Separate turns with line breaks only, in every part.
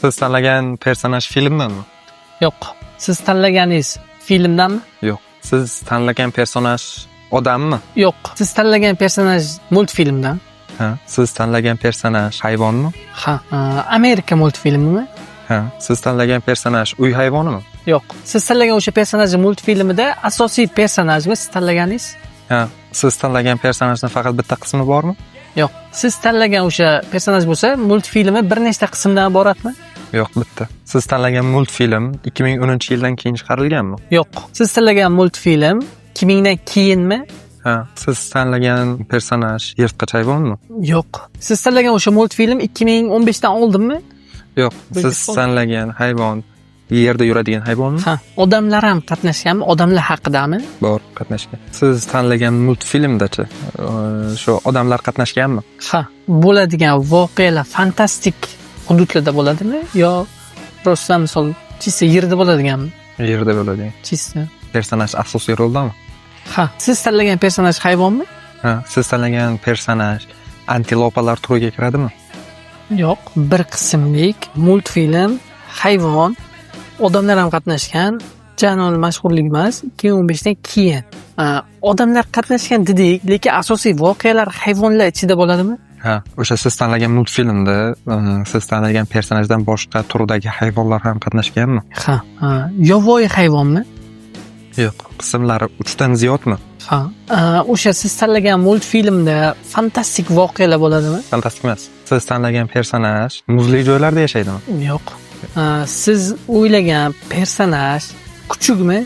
Siz tanlagan personaj filmdanmi?
Yo'q. Siz tanlaganingiz filmdanmi?
Yo'q. Siz tanlagan personaj odammi?
Yo'q. Siz tanlagan personaj multfilmdan?
Ha. Siz tanlagan personaj hayvonmi?
Ha. Amerika multfilmimi?
Ha. Siz tanlagan personaj uy hayvonimi?
Yo'q. Siz tanlagan o'sha personaj multfilmida asosiy personajmi siz tanlaganingiz?
Ha. Siz tanlagan personajning faqat bitta qismi bormi?
Yo'q. Siz tanlagan o'sha personaj bo'lsa, multfilmi bir nechta qismdan iboratmi?
Yo'q, bitta. Siz tanlagan multfilm 2010-yildan keyin chiqarilganmi?
Yo'q. Siz tanlagan multfilm 2000 dan keyinmi?
Ha. Siz tanlagan personaj yirtqich hayvonmi?
Yo'q. Siz tanlagan o'sha multfilm 2015 dan oldinmi?
Yo'q. Siz tanlagan hayvon yerda yuradigan hayvonmi?
Ha. Odamlar ham qatnashganmi? Odamlar haqidami?
Bor, qatnashgan. Siz tanlagan multfilmdachi shu odamlar qatnashganmi?
Ha. Bo'ladigan voqealar fantastik hududlarda bo'ladimi yo rostdan misol чисто yerda bo'ladiganmi?
Yerda bo'ladigan.
Чисто.
Personaj asosiy roldami?
Ha. Siz tanlagan personaj hayvonmi?
Ha. Siz tanlagan personaj antilopalar turiga kiradimi?
Yo'q. Bir qismlik multfilm, hayvon, odamlar ham qatnashgan, janol mashhurlik emas, 2015 dan keyin. Odamlar qatnashgan dedik, lekin asosiy voqealar hayvonlar ichida bo'ladimi?
Ha, o'sha siz tanlagan multfilmda siz tanlagan personajdan boshqa turdagi hayvonlar ham qatnashganmi?
Ha. Yovvoyi hayvonmi?
Yo'q. Qismlari 3 dan ziyodmi?
Ha. O'sha siz tanlagan multfilmda fantastik voqealar bo'ladimi?
Fantastik emas. Siz tanlagan personaj muzli joylarda yashaydimi?
Yo'q. Siz o'ylagan personaj kuchukmi?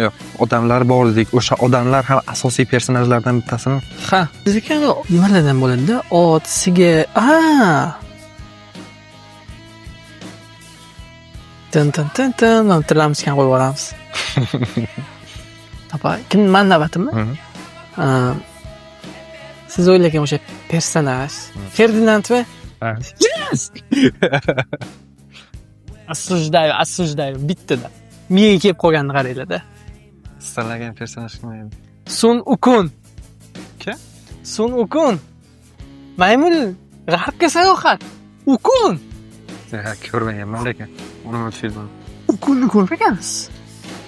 Yo'q. Odamlar bor dedik. O'sha odamlar ham asosiy personajlardan bittasimi?
Ha. Bizniki nimalardan bo'ladi-da? Ot, sigir. Tin tin tin tin, mana tillamishgan qo'yib yuboramiz. Tapa, kim man navbatimmi? Siz o'ylagan o'sha personaj Ferdinandmi?
Ha.
Yes! Осуждаю, осуждаю. Bittada. Miyaga kelib qolganini qaranglar-da.
Siz tanlagan personaj kim edi?
Sun Ukun.
Kim?
Sun Ukun. Maymun g'arbga sayohat. Ukun.
Ha, ko'rmaganman lekin uni multfilmini.
Ukunni ko'rmagansiz?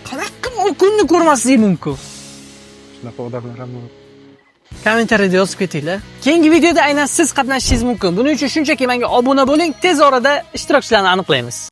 Qanaqa qilib Ukunni ko'rmaslik mumkin?
Shunaqa odamlar ham bor.
Kommentariyada yozib ketinglar. Keyingi videoda aynan siz qatnashishingiz mumkin. Buning uchun shunchaki menga obuna bo'ling. Tez orada ishtirokchilarni aniqlaymiz.